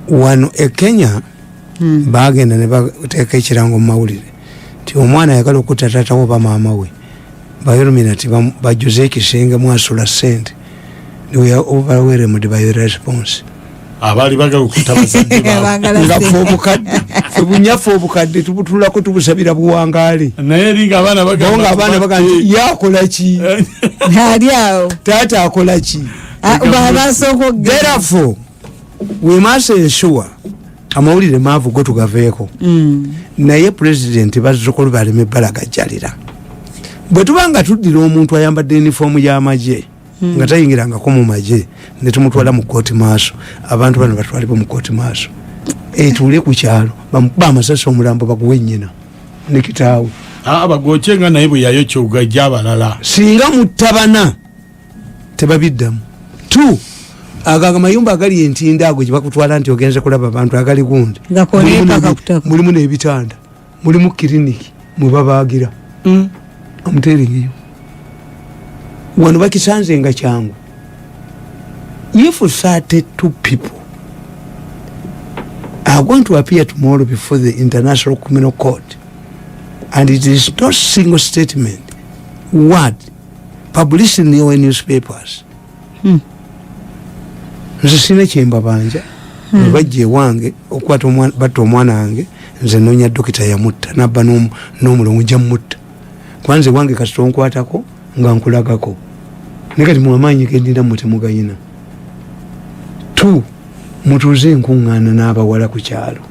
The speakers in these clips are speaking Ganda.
Wano e Kenya bagenda ne bateeka ekirango mu mawulire nti omwana ayagala okutta taatawe oba maama we, bayoruminati bajjuze ekisenge mwasula sente. They were overwhelmed by the response. Abaali bagala okutta bazadde baabwe. Baagala Nga ffe sente. obukadde, ffe bunyaffe obukadde tubutulako, tubusabira buwangaale. Naye eri nga abaana Bo nga abaana baga nti yakola ki? Ali awo. Taata akola ki? Ah, basooka okugenda. Therefore we must ensure amawulire maavu go tugaveeko. Naye Pulezidenti, bazzukulu baleme balagajjalira. Bwe tuba nga tuddira omuntu ayambadde yunifoomu y'amagye nga tayingirangako mu magye ne tumutwala mu kooti maaso, abantu bano batwalibwe mu kooti maaso etuule ku kyalo, bamukuba amasasi, omulambo baguwe nnyina ne kitaawe. Ah, bagokye nga naye bwe yayokya ogajja abalala. Singa muttabana tebabiddamu t ago amayumba agali entinda ago gyebakutwala nti ogenze kulaba abantu agali gundi. Nga kona Mulimu empaka kutaka. Mulimu n'ebitanda, mulimu kiriniki mwebabagira. Amuteeringiyo wano bakisanze nga kyangu. If 32 people are going to appear tomorrow before the International Criminal Court and it is not single statement word published in your newspapers, nze sina kyembabanja. Bajja ewange okukwata batta omwana wange, nze nonya dokita yamutta nabba n'omulongo, nja mutta kwanze wange kasita onkwatako nga nkulagako. Naye kati mwamaanyi gendina mmwe temugayina. T mutuuze enkuŋŋaana n'abawala ku kyalo,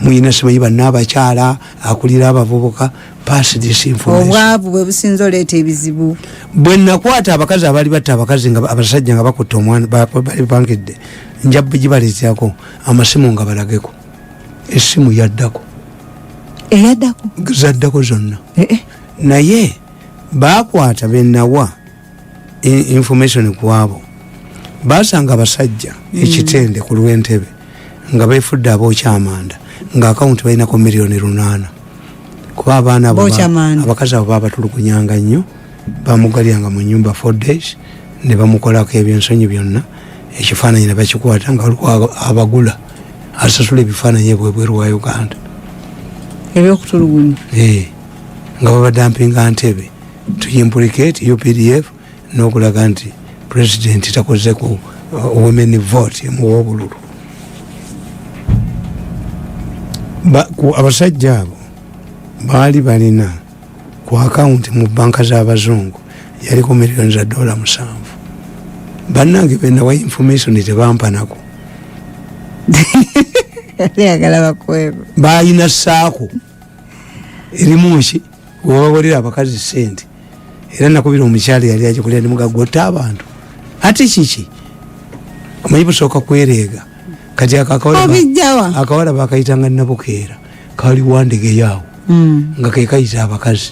muyina simanyi banna abakyala akulira abavubuka, pass this information. Obwavu bwe businza oleeta ebizibu. Bwe nakwata abakazi abaali batta abakazi nga abasajja nga bakutta omwana bali bankidde, nja gibaleeterako amasimu nga balageko essimu yaddako. Eyaddako? Zaddako zonna. Eh, eh. Naye bakwata benawa information kwabo, basanga abasajja ekitende ku lwentebe nga befudde abokyamanda, nga akawunti balinako miliyoni 8, kuba abaana abo Bookya manda. Abakazi abo babatulugunyanga nnyo, bamugalyanga mu nyumba 4 days ne bamukolako ebyensonyi byonna, ekifaananyi ne bakikwata nga waliwo abagula asasula ebifaananyi ebwebweru wa Uganda. Ebyokutulugunya. Eh, nga babadampinga ntebe to implicate UPDF n'okulaga nti President takoze ku women vote emuwa obululu. Abasajja abo baali balina ku akawunti mu banka z'abazungu yaliko miliyoni za dola 7. Bannange benawa information tebampanako. Yagala bakwebo. Balina saako erimu ki webabolera abakazi sente. Era nakubira omukyala yali agikulira nemugagota abantu ate kiki omanyi busooka kwereega. Kati ako Obijjawa? Akawala bakayitanga Nabukeera, kali wandegeyawo nga kekayita abakazi.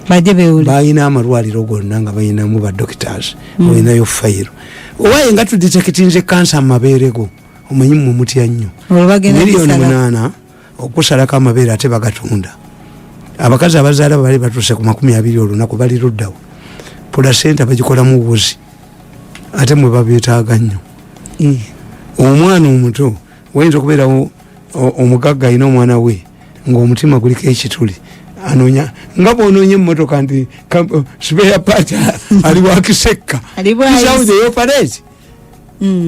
Bajje bewule. Balina amalwaliro gonna nga balinamu ba doctors, olinayo fayiro owaye nga tudetectinze kansa mumabeerego, omanyi mwe mutya nnyo. Olwo bagenda miliyoni kusala. 8 okusalako amabeere ate bagatunda. Abakazi abazaala bali batuuse ku 20 olunaku, bali luddawo. Placenta bagikolamu wuzi ate mwe babyetaaga nnyo. Eh. Omwana omuto wayinza okubeerawo omugagga alina omwana we ngaomutima guliko ekituli, anonya nga bwonoonya emmotoka nti spare part ali wakisekka. Ali bwayise. This is how they operate.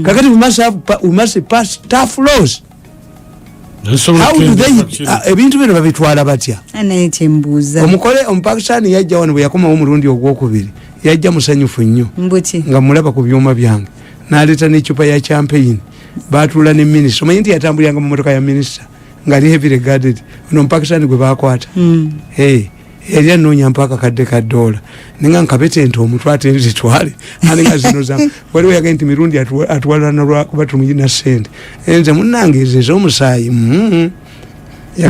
Kakati we must pass tough laws. Nsobola How do they okugenda. Ebintu bino babitwala batya? Naye kyembuuza. Omukole Omupakistani yajja wano, bwe yakomawo omulundi ogwokubiri yajja musanyufu nnyo. Mbuki? Nga mulaba ku byuma byange naleeta necupa ya champagne, batuula ne minisita. Omanyi nti yatambuliranga mu motoka ya minisita ngaali heavily guarded, ono Omupakistani gwe bakwata. Hey, yali anoonya mpa akakadde ka dola nenga nkabete nti omutwe ate nzitwale ate nga zino za waliwo yagaye nti Mirundi atwalana lwakuba tumuyina sente, nze munange ezo ez'omusaayi.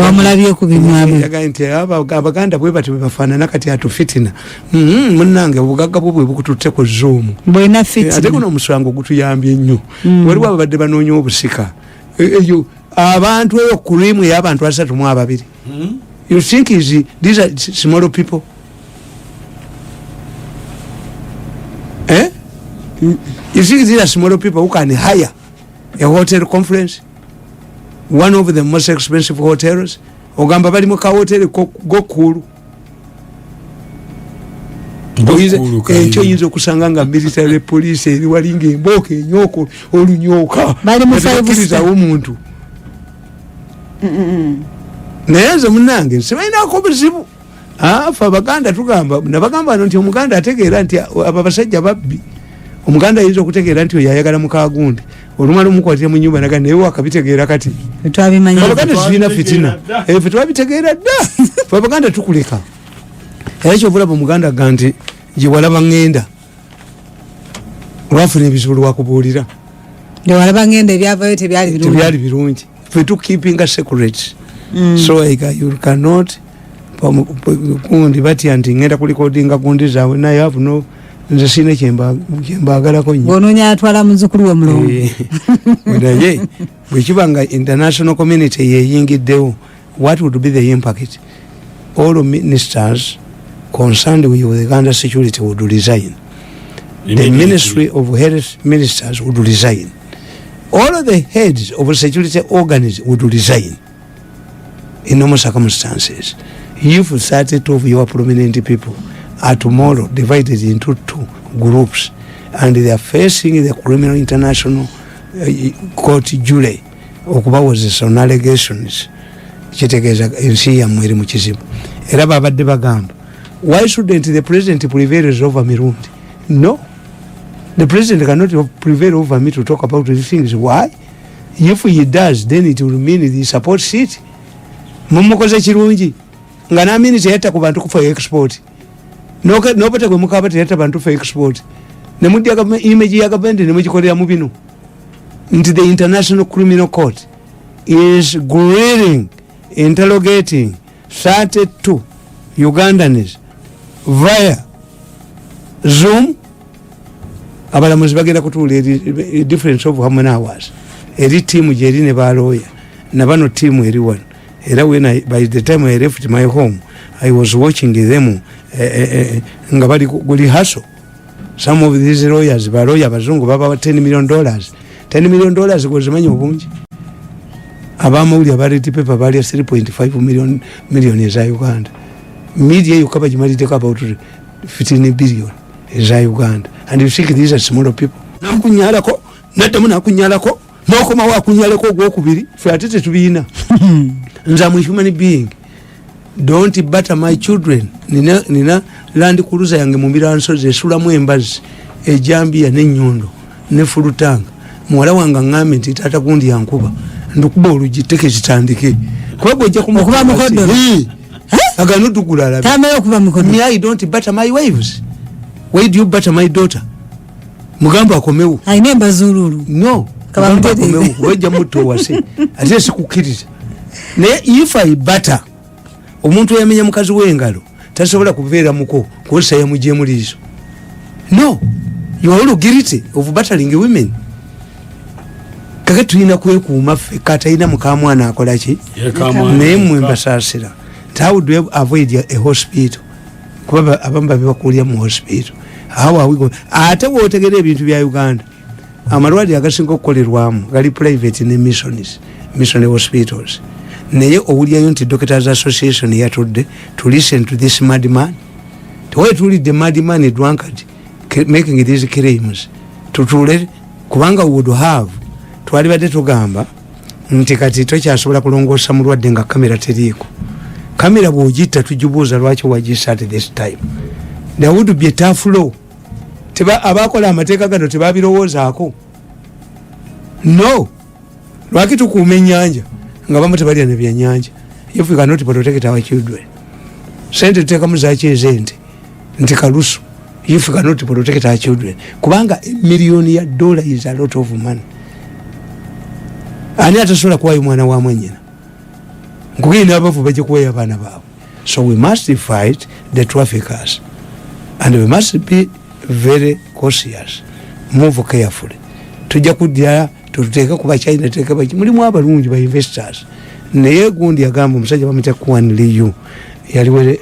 Wamulabye ku bimwamu. Yagaye nti Abaganda bwe bati bwe bafaanana, kati atufitina. Munnange obugagga bwo bwe bukututte ku Zoom. Bwena Ate fitina. guno omusango gutuyambye nnyo. Waliwo ababadde banoonya obusika. Eyo abantu eyo kurimu ey'abantu 32, you think is these are small people, eh? You think these are small people who can hire A hotel conference, one of the most expensive hotels. Ogamba bali mu kahoteri gokulu. Enkyo oyinza okusanga nga military police eri walinga embooka enyooka olunyooka. Bali mu five Tebakkirizawo omuntu. Naye nze munange sibalinako buzibu. Afe Abaganda tugamba, nabagamba no nti Omuganda ategeera nti abo abasajja babbi. Omuganda ayinza okutegeera nti oyo ayagala mukagundi, olumala omukwatira mu nyumba naga, naye wakabitegeera kati. Twabimanya. Abaganda tulina fitina. Ffe twabitegeera dda. Fe Abaganda tukuleka, era kyovulaba Omuganda ga nti gyewalaba ŋŋenda lwafuna ebizibu lwakubuulira. Ndewalaba ngenda, ebyavayo tebyali birungi. Tebyali birungi. Fe tukeepinga secret. So like, you cannot gundi batya nti ngenda kulikodinga gundi zaabwe, naye have no, nze siina kyembagalako nnyo. Bw'onoonya atwala muzzukulu we Mulongo. Naye bwekiba nga international community yeyingiddewo, what would be the impact? All ministers concerned with Uganda security would resign. The Ministry of Health ministers would resign. All of the heads of security organs would resign. In normal circumstances, if 32 of your prominent people are tomorrow divided into two groups and they are facing the criminal international court jury okubawozesa on allegations, kitegeeza ensi yammwe eri mu kizibu. Era babadde bagamba, why shouldn't the president prevail over Mirundi? No, the president cannot prevail over me to talk about these things. Why? If he does, then it will mean he supports it. Mumukoze kirungi nga namini teyatta ku bantu for export. Nobata gwe mukaba teyatta bantu for export, nemudya image ya gavumenti nemugikolera mu bino nti the International Criminal Court is grilling, interrogating 32 Ugandans via Zoom. Abalamuzi bagenda kutuula eri difference of how many hours? Eri tiimu gyeri ne balooya nabano tiimu eri wano. Era when I, by the time I left my home, I was watching them nga bali guli haso. Some of these lawyers, balooya abazungu, babawa $10 million. $10 million gwezimanyi obungi? Abamawulire aba Red Pepper balya 3.5 million eza Uganda. Media yokka bagimaliddeko about 15 billion eza Uganda, and you think these are small people? Nakunyalako, naddamu nakunyalako, nokomawo akunyaleko ogwokubiri. Fe ate tetubiina. Nze am human being. Don't butter my children. Nina Land Cruiser yange mu miransozi, esulamu embazi, ejambiya nenyundo ne fulutanga. Muwala wange aŋŋambye nti taata gundi yankuba, ndukuba olugi teke zitandike kuba gwojja. Okuba mukodo? Agano dugula alabe. Tamayo okuba mukodo. Me, I don't butter my wives. Why do you butter my daughter? Mugamba akomewo. Alina embazuululu. No. Kaba mugamba mutereeze. akomewo, wejja mutto owase ate sikukkiriza. Naye if I butter, omuntu eyamenya mukazi w'engalo tasobola kubeera muko kukozesa yamugyemu liiso. No, you are all guilty of battering women. Kake tulina kwekuuma ffe. Katalina mukamwana akolaki? Naye mmwe mbasaasira nti how do you avoid a hospital? Kuba abamu babibakulira mu hospital. How are we going? Ate wotegera ebintu bya Uganda, amalwaliro agasinga okukolerwamu gali private ne missions, mission hospitals. Naye owulyayo nti Doctors Association yatudde to listen to this madman? Tewetuulidde madman drunkard making these claims. Tutuule kubanga would have twalibadde tugamba nti kati tokyasobola kulongoosa mulwadde nga kamera teriiko. Kamera bwogitta tugibuuza lwaki wagisa at this time. There would be a tough law. Abakola amateeka gano tebabirowoozaako. No, lwaki tukuuma ennyanja nga bamu tebalya nebyenyanja? If we cannot protect our children, sente tuteekamu zaki ezente nti kalusu? If we cannot protect our children, kubanga emiliyoni ya dollar is a lot of money. Ani atasobola kuwayo omwana wa mwanyina? Nkugenda abavu bajja kuwayo abaana baabwe. So we must fight the traffickers and we must be very cautious, move carefully. Tujja kudya tututeeke ku Bachina, tuteeke baki, mulimu abalungi ba investors. Naye gundi yagamba, omusajja bamuyita Kwan Liu, yaliwe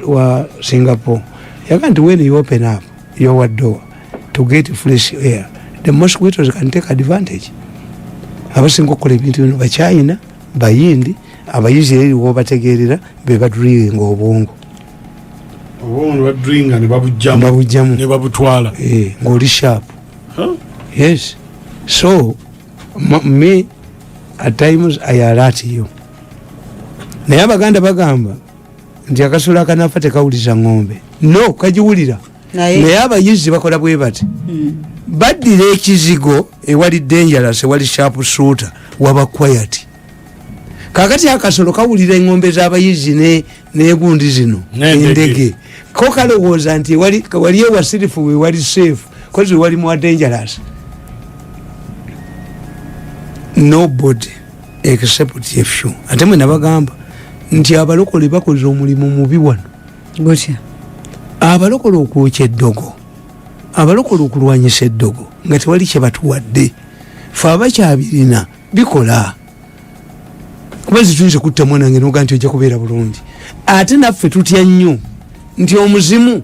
wa Singapore, yagamba nti when you open up your door to get fresh air, The mosquitoes can take advantage. Abasinga okukola ebintu bino Bachina, Bayindi, Abaisiraeri, wobategerera be badrillinga obwongo. Obwongo ne badrillinga ne babugjamu. Babugjamu. Ne babutwala. Eh, ng'oli sharp. Huh? Yes, so me at times I alert you, naye Abaganda bagamba nti akasolo akanafa tekawuliza ng'ombe. No kagiwulira. Naye- Naye abayizi bakola bwe bati: baddira ekizigo ewali dangerous, ewali sharp shooter, waba quiet. Kakati akasolo kawulira engombe z'abayizi negundi zino. N'endege. Endege ko kalowooza nti wali ewasirifu, wewali safe, kozi wewali more dangerous. Nobody except a few. Ate mwe nabagamba nti abalokole bakoze omulimu mubi wano. Gutya? Abalokole okwokya eddogo, abalokole okulwanyisa eddogo nga tewali kyebatuwadde. Fe abakyabirina bikola, kuba zituyinza kutta mwana wange noga nti ojja kubeera bulungi. Ate naffe tutya nnyo nti omuzimu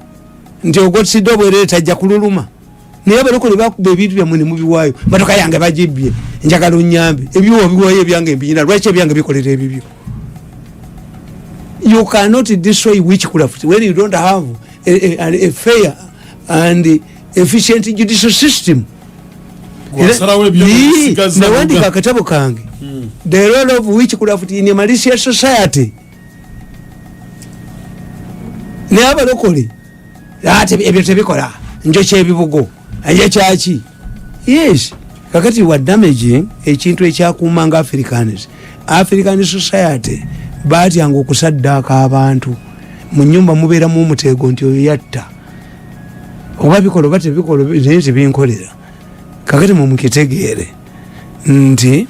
nti ogotsidde obwerere tajja kululuma. Naye abalokole bakuba ebintu byammwe nemubiwaayo. Matoka yange bagibbye, njagala onyambe. Ebyowa biwaayo, ebyange mbiyina. Lwaki ebyange bikolera ebibyo? You cannot destroy witchcraft when you don't have a fair and efficient judicial system. Gwasalawo ebyo n'obisigaza. Nawandika akatabo kange, The Role of Witchcraft in a Malicious Society. Naye abalokole ate ebyo tebikola, njokya ebibugo, njokyaki. Yes, kakati wa damaging ekintu ekyakuumanga Africans, African society. Batyanga okusaddaaka abantu. Mu nyumba mubeeramu omuteego nti oyo yatta, oba bikola oba tebikola, naye nti binkolera. Kakati mumukitegeere nti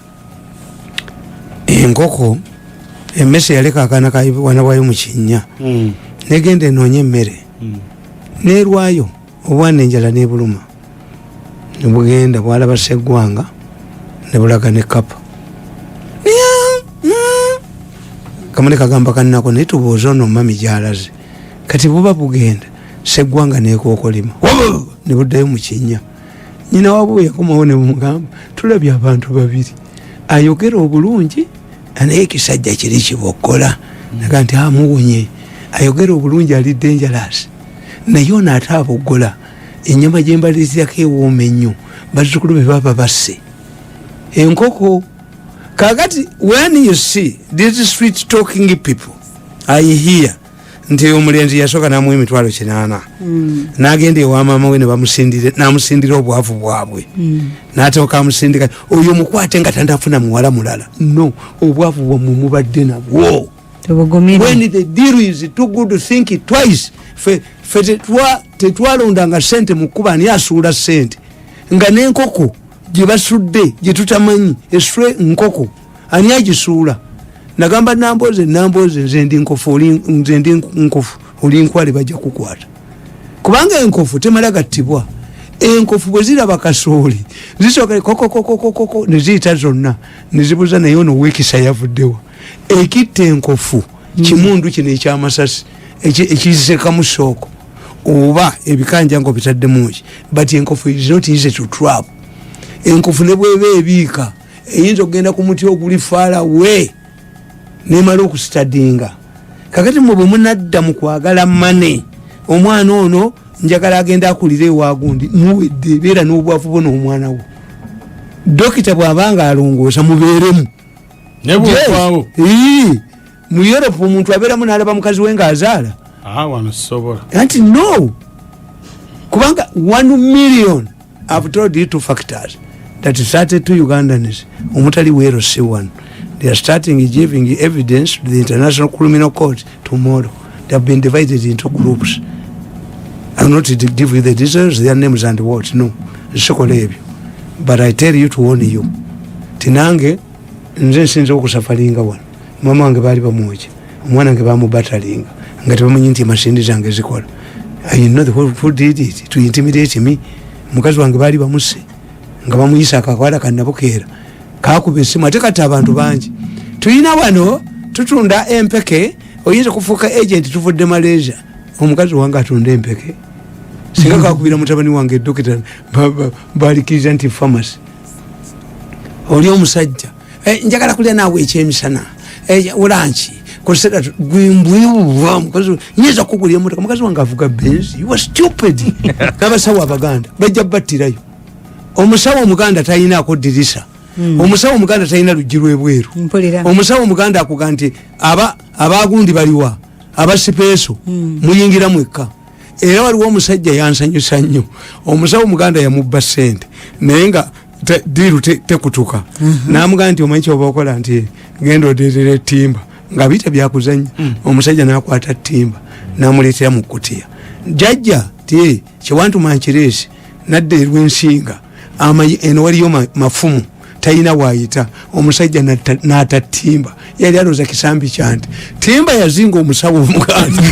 enkoko emmese yaleka akaana kawana bwayo mu kinnya, negenda enoonya emmere, nerwayo obwana, enjala nebuluma, nebugenda bwalaba seggwanga, nebulaga ne kapa kamane kagamba kanako, naye tubuuze ono mami gyalaze. Kati buba bugenda, seggwanga nekokolima, nebuddayo mu kinnya. Nyina wabwe yakomawo nebumugamba, tulabye abantu babiri, ayogera obulungi naye ekisajja kiri kibokkola. Naga nti amuwunye, ayogera obulungi ali dangerous, naye ono ate aboggola. Enyama gyembalizirako ewooma ennyo. Bazzukulu be baba basse enkoko. Kakati when you see these street talking people, I hear nti omulenzi yasooka namuwa 800,000, nagenda ewa maama we namusindira obwavu bwabwe, natooka amusindika oyo mukwate nga tandafuna muwala mulala. No, obwavu bwammwe mubadde nabwo. Tebugumira. When the deal is too good, think it twice. Fe tetwalondanga sente mukuba. Ani asuula sente nga n'enkoko gye basudde gye tutamanyi esule nkoko, ani agisuula? Nagamba Namboze, Namboze, nze ndi nkofu, nze ndi nkofu, oli nkwale, bajja kukwata, kubanga enkofu temala gattibwa. Enkofu bwe ziraba kasooli zisooka kokokokokoko neziyita zonna nezibuza, naye ono weekisa yavuddewa? Ekitta enkofu kimundu kino ekyamasasi ekizisekamu sooko oba ebikanja nga obitaddemuki, but enkofu is not easy to trap. Enkofu ne bweba ebiika eyinza okugenda ku muti oguli far away nemala okustudyinga. Kakati mwe bwe munadda mu kwagala money, omwana ono njagala agenda akulire ewagundi, muwedde. Beera n'obwavu bwo n'omwana wo. Dokita bw'abanga alongoosa, mubeeremu. Naye bwovaawo? Ii, mu Europe omuntu abeeramu n'alaba mukazi we ng'azaala. Ah, wano sisobola. Anti no, kubanga 1 million, I've told you two factors that 32 Ugandans omutali wero si one, they are starting giving evidence to the International Criminal Court tomorrow. They have been divided into groups. I'm not to give you the details, their names and what. No, sikola ebyo, but I tell you to warn you tinange nze nsinza okusufferinga wano. Mama wange baali bamwokya, omwana wange bamubatteringa nga tebamanyi nti emasindi zange zikola. I know the who did it to intimidate me. Mukazi wange baali bamusse nga bamuyisa akakwala kanabukeera kakuba esimu. Ate kati abantu bangi tulina wano, tutunda empeke, oyinza kufuuka agent, tuvudde Malaysia. Omukazi wange atunda empeke. Singa kakubira mutabani wange dokita, balikiriza nti pharmacy. Oli omusajja, "Eh, njagala kulya naawe ekyemisana, lunch gwimbwiwa, mukazi nyinza kukugulira emotoka, mukazi wange avuga Benz." You are stupid. N'abasawo abaganda bajja battirayo. Omusawo omuganda talinaako dirisa. Omusawo omuganda talina luggi lwebweru. Mpulira. Omusawo omuganda akuga nti abagundi baliwa, aba special, muyingira mwekka. Era waliwo omusajja yansanyusa nnyo. Omusawo omuganda yamubba sente, naye nga deal tekutuka. Namugamba nti, "Omanyi kyoba okola?" Nti, "Genda odeetera etimba," nga biyita byakuzanya. Omusajja nakwata timba, namuleetera mu kutiya. "Jajja," ti, "kyewantuma nkireesi." Nadda erwensinga eno waliyo mafumu, talina waayita. Omusajja n'ata timba. Yali alooza kisambi kyanti timba yazinga omusawo omuganda.